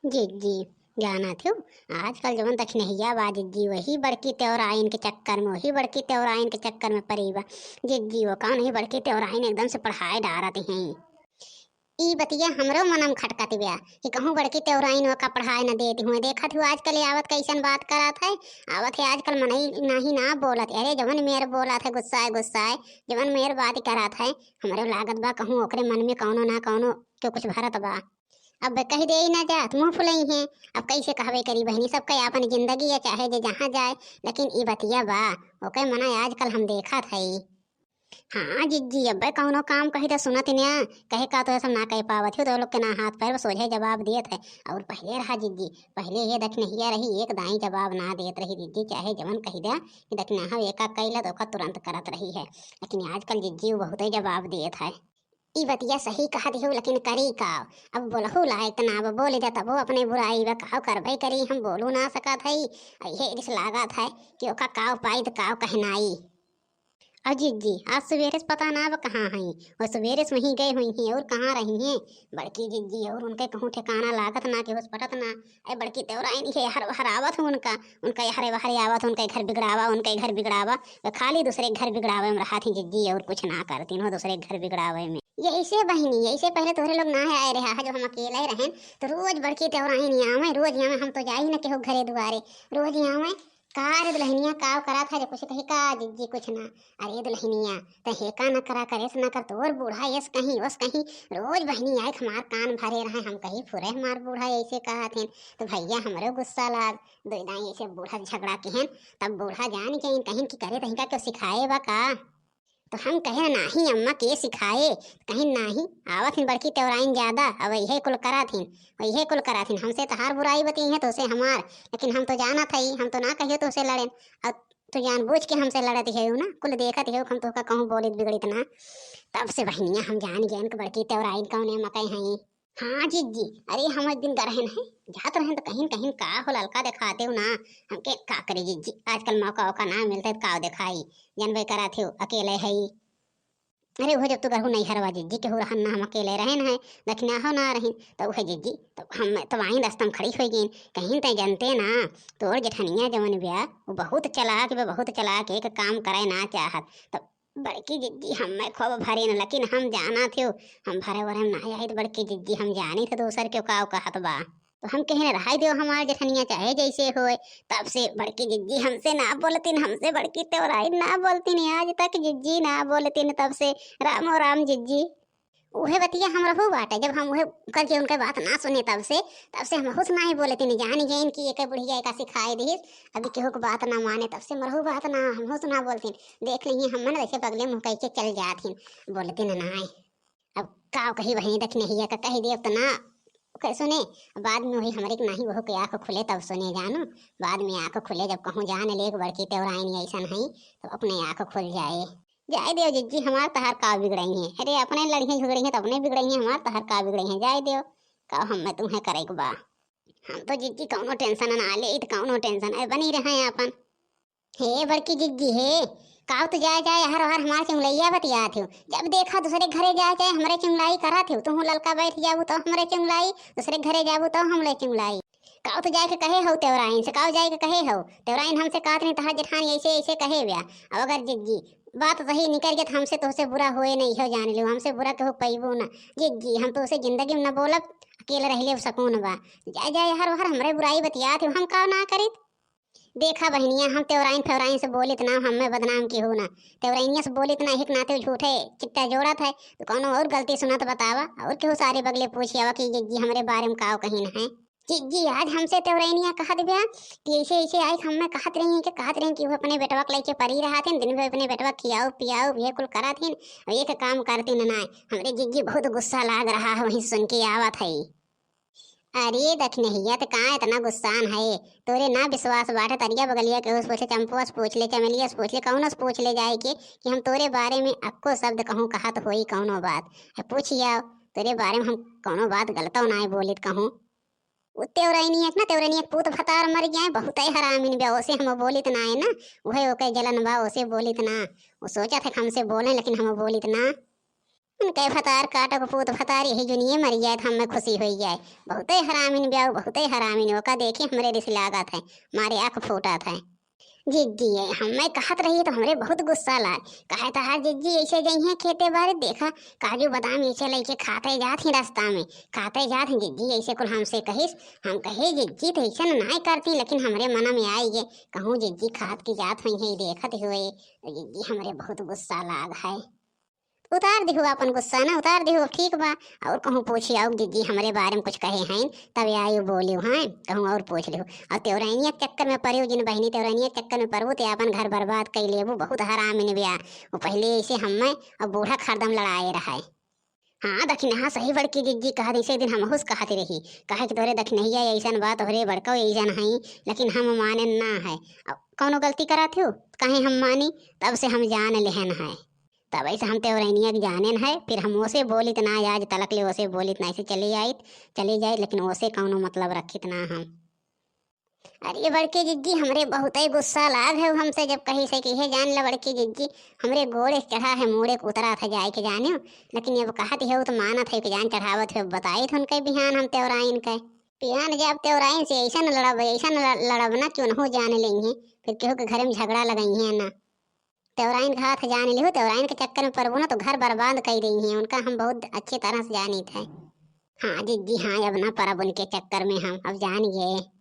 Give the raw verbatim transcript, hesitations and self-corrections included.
जिज्जी, जानत हो, आजकल जवन दखिनहिया बा जिज्जी, वही बड़की तेवराइन के चक्कर में, वही बड़की तेवराइन के चक्कर में परी बा। जिज्जी, वो कौन ही बड़की तेवराइन एकदम से पढ़ाए डारत हैं। ई बतिया हमरो मनम खटकत बिया कि कहूँ बड़की तेवराइन ओका पढ़ाए न देती हुए। देखत हो आजकल ये आवत कैसन बात करत है, आवत है आजकल मनई नाही ना बोलत। अरे जवन मेर बोलत है गुस्साए गुस्साए, जवन मेर बात करत है, हमरो लागत बा कहूँ ओकरे मन में कौनो ना कौनो के कुछ भरत बा। अब कहि देई ना जात, मुँह फुलइहें। अब कैसे कहबे करी बहिनी, सबके आपन जिंदगी है, चाहे जे जहाँ जाए, लेकिन ई बतिया बा, ओके मना आजकल हम देखत हई। हाँ जिज्जी, अब्बे कौनो काम कही त सुनत न्या, कहे का तो ये सब ना कह पावत हो, तो लोग के ना हाथ पैर बस सोझे जवाब देत है। और पहले रहा जिज्जी, पहले ये दखिनहिया रही, एक दाई जवाब ना देत रही जिज्जी, चाहे जवन कही द्या कि दखिनहा एका कैला तो ओका तुरंत करत रही है। लेकिन आजकल जिज्जी वो बहुते जवाब देत है। ई बतिया सही कहा दिहो, लेकिन करी का? अब बोलहु लायक ना, अब बोल दे तबो अपने बुराई बा, काव करबे करी, हम बोलू ना सकत हई। अइहे रिस लागत है कि ओका काव पाई त काव कहनाई। अ जिज्जी, आज सवेरे से पता ना अब कहाँ हई, वो सवेरे से वहीं गए हुई हैं और कहाँ रही हैं बड़की जिज्जी, और उनके कहूँ ठिकाना लागत ना, केहू से पटत ना। ए बड़की तेवराइन ये हर हरावत हूँ उनका, उनका हरे बहरे आवत, उनके घर बिगड़ावा, उनके घर बिगड़ावा, वे खाली दूसरे घर बिगड़ावे में रहत ही जिज्जी, और कुछ ना करती हो दूसरे घर बिगड़ावे में। यही से बहिनी, यही से पहले तोहरे लोग ना है आए रहा है, जब हम अकेले रहें तो रोज बड़की तेवराइन आवे, रोज आवे, हम तो जाई न केहू घरे दुआरे, रोज आवे। का रे दुल्हनिया, काव करत है जो कुछ कही का जिज्जी? कुछ ना। अरे दुल्हनिया, त हेका न करा, करे से न कर, तोर बूढ़ा यस कहीं ओस कहीं, रोज बहिनी आए हमार कान भरे रहे, हम कही फुरे हमार बूढ़ा ऐसे कहत हैं। तो भैया हमरो गुस्सा लाग, दो दाई ऐसे बूढ़ा झगड़ा के हैं, तब बूढ़ा जान के इन कहीं की करे तहिका क्यों सिखाए बा का? तो हम कहे नाही अम्मा के सिखाए, कहीं नाही, आवत हिन बड़की तेवराइन ज्यादा, अब यही कुल करात हिन, यही कुल करात हिन, हमसे तहार बुराई बतिये हैं तोसे हमार, लेकिन हम तो जानत हई, हम तो ना कहियो तोसे लड़ेन, और तू जानबूझ के हमसे लड़त है ना, कुल देखत है हम तोहका कहूँ बोलित बिगड़ित ना। तब से बहिनिया हम जान गए कि बड़की तेवराइन कौने मकई हई। हाँ जिज्जी, अरे हम एक दिन गरहन है, जात रहन तो कहीं कहीं का हो ललका देखाते हो ना, हमके का करे जिज्जी, आजकल मौका ओका ना मिलता है, काव देखाई, जानबे करत हो अकेले हई। अरे उहे जब तू गरहू नैहरवा जिज्जी, केहू रहन ना, हम अकेले रहन है, दखिनहा ना रहिन, तो उहे जिज्जी, तो हम तो वहीं रस्ता में खड़ी हो गई, कहीं तय जनते ना, तोर जेठनिया जवन बिया, वो बहुत चालाक बा, बहुत चालाक, एक काम करे ना चाहत। तो बड़की जिज्जी हमें खूब भरे न, लेकिन हम जाना थे, हम भरे वरे में ना आई, तो बड़की जिज्जी हम जानी थे दोसर के काव कहत बा। तो हम कहे न रहाई देव हमार जेठनिया चाहे जैसे होए। तब से बड़की जिज्जी हमसे ना बोलतीन, हमसे बड़की तेवराइन ना बोलतीन, आज तक जिज्जी ना बोलतीन तब से। रामो राम जिज्जी। उहे बतिया हम रहू बाटे, जब हम उहे करके उनके बात ना सुने तब से, तब से हम हुस ना ही बोलतीन, जान गइन कि एक बुढ़िया एका सिखाए दिहिस, अभी केहू के बात ना माने, तब से मरहू बात ना हम हुस ना बोलतीन। देख लिही हम मन वैसे बगले मुँह कह के चल जात ही, बोलतीन ना। अब का कही वहीं दखिनहिया का कही देव त ना ओके सुने, बाद में वही हमरे के नाही वहू के आँख खुले तब सुने जानू, बाद में आँख खुले जब कहूँ जान ले एक बड़की तेवराइन ऐसन है, तब अपने आँख खुल जाए। जाए देव जिज्जी, हमार तहार का बिगड़ई है? अरे अपने लड़िए झगड़ई है तो अपने बिगड़ई है, हमार तहार का बिगड़ई है? जाए देव, का हम में तुम्हें करे के बा? हम तो जिज्जी कौनो टेंशन ना ले, इत कौनो टेंशन है, बनी रहे आपन। हे बड़की जिज्जी हे, काव तो जाए जाए हर हर हमार चुंगलैया बतियात हो। जब देखा दूसरे घरे जाए जाए हमरे चुंगलाई करत हो। तुहूँ ललका बैठ जाबू तो हमरे चुंगलाई, दूसरे घरे जाबू तो हमरे चुंगलाई। काव तो जाए के कहे हो तेवराइन से, काव जाए के कहे हो? तेवराइन हमसे कहत रही तहार जेठानी ऐसे ऐसे कहे ब्या। अब अगर जिज्जी बात सही निकल गया तो हमसे तोहसे बुरा होए नहीं हो, जान लियो हमसे बुरा केहू पैबू ना। जिज्जी हम तोहसे जिंदगी में न बोलब, अकेले रह लेब सकून बा। जाए जाए हर हर हमरे बुराई बतियात हो, हम का ना करित? देखा बहिनिया, हम तेवराइन फेवराइन से बोलित ना, हमें बदनाम केहू ना। तेवराइनिया से बोलित ना, एक नाते झूठे चिट्टा जोड़त है, तो कौनो और गलती सुनत बतावा, और केहू सारे बगले पूछ आवा कि जिज्जी हमरे बारे में काव कहिन है। जिज्जी आज हमसे तेवराइनिया कहत ब्या कि ऐसे ऐसे आई, हमें कहत रही है कि कहत रही कि वो अपने बेटवा के लेके परी रहत हैं, दिन भर अपने बेटवा खियाओ पियाओ ये कुल करत हैं, और एक काम करती ना, ना। हमरे जिज्जी बहुत गुस्सा लाग रहा है, वहीं सुन के आवत है। अरे दखिनहिया, त का इतना गुस्सान है? तोरे ना विश्वास बाटे, तरिया बगलिया केहू से पूछ ले, चंपुआ से पूछ ले, चमेलिया से पूछ ले, कौनो से पूछ ले जाए के कि हम तोरे बारे में अक्को शब्द कहूँ कहत होई कौनो बात। अब पूछ आओ, तोरे बारे में हम कौनो बात गलतो ना बोलित कहूँ। उ तेवराइनिया के ना, तेवराइनिया के पूत भतार मर गया है, बहुत ही हरामिन बे, ओसे हम बोलित ना है ना, वही ओके जलन बा, ओसे बोलित ना। वो सोचा था कि हमसे बोले, लेकिन हम बोलित ना। उनके भतार काटो के पूत भतार यही जुनिये मरि जाए त हमें खुसी होइ जाए। बहुतै हरामिन ब्याउ, बहुतै हरामिन, ओका देखि हमरे रिस लागत है, मारे आँख फूटत है। जिज्जी, ये हमें कहत रही त हमरे बहुत गुस्सा लाग। कहे तहार जिज्जी ऐसे जइहें खेते बारे, देखा काजू बादाम ऐसे लइके खाते जात ही रास्ता में, खाते जात ही। जिज्जी ऐसे कुल हमसे कहिस, हम कहे जिज्जी त ऐसे नाहीं करती, लेकिन हमरे मन में आइ गे, कहूँ जिज्जी खात की जात हुइहैं देखत हुए, जिज्जी हमरे बहुत गुस्सा लाग है। उतार दिहु आपन गुस्सा ना, उतार दिहु, अब ठीक बा। और कहूँ पूछी आउ जिज्जी हमरे बारे में कुछ कहे हैं, तब आयु बोलियो हैं, कहूँ और पूछ लिहु। और तेवरानिया के चक्कर में परियो जिन बहिनी, तेवरानिया के चक्कर में परबू ते आपन घर बर्बाद कइ लेबू, बहुत हरामिन ब्या। वो पहिले ऐसे हमें और बूढ़ा खरदम लड़ाए रहा है। हाँ दखिनहा सही बड़की जिज्जी कहत, ऐसे दिन हमहूस कहत रही, कहे कि तोरे दखिनहिया ऐसन बा, तोहरे बड़को ऐसन है, लेकिन हम माने ना है। अब कौनो गलती करत हो, कहे हम मानी, तब से हम जान लेहन है। तब ऐसे हम तेवरैनिया के जानेन है, फिर हम ओसे बोलित ना, आज तलक ले ओसे बोलित ना, ऐसे चले आइत, चले जाइत, लेकिन ओसे कौनो मतलब रखित ना हम। अरे बड़के जिज्जी, हमरे बहुतै गुस्सा लाग है हमसे, जब कही से कि हे जान ल बड़के जिज्जी, हमरे गोड़े के चढ़ा है, मूड़े के उतरा था जाए के जाने, लेकिन अब कहत है तो मानत है कि जान चढ़ावत है, बताइत उनके बिहान हम तेवराइन के। बिहान जब तेवराइन से ऐसन लड़ब, ऐसन ल-, लड़ब ना कि उनहू जान लेइहैं, फिर केहू के घरे में झगड़ा लगइहैं ना। तेवराइन के हाथ जान लिहु, तेवराइन के चक्कर में परबू ना तो घर बर्बाद कइ देइहैं, उनका हम बहुत अच्छे तरह से जानित है। हाँ जिज्जी हाँ, अब ना परब उनके चक्कर में हम, अब जान गए।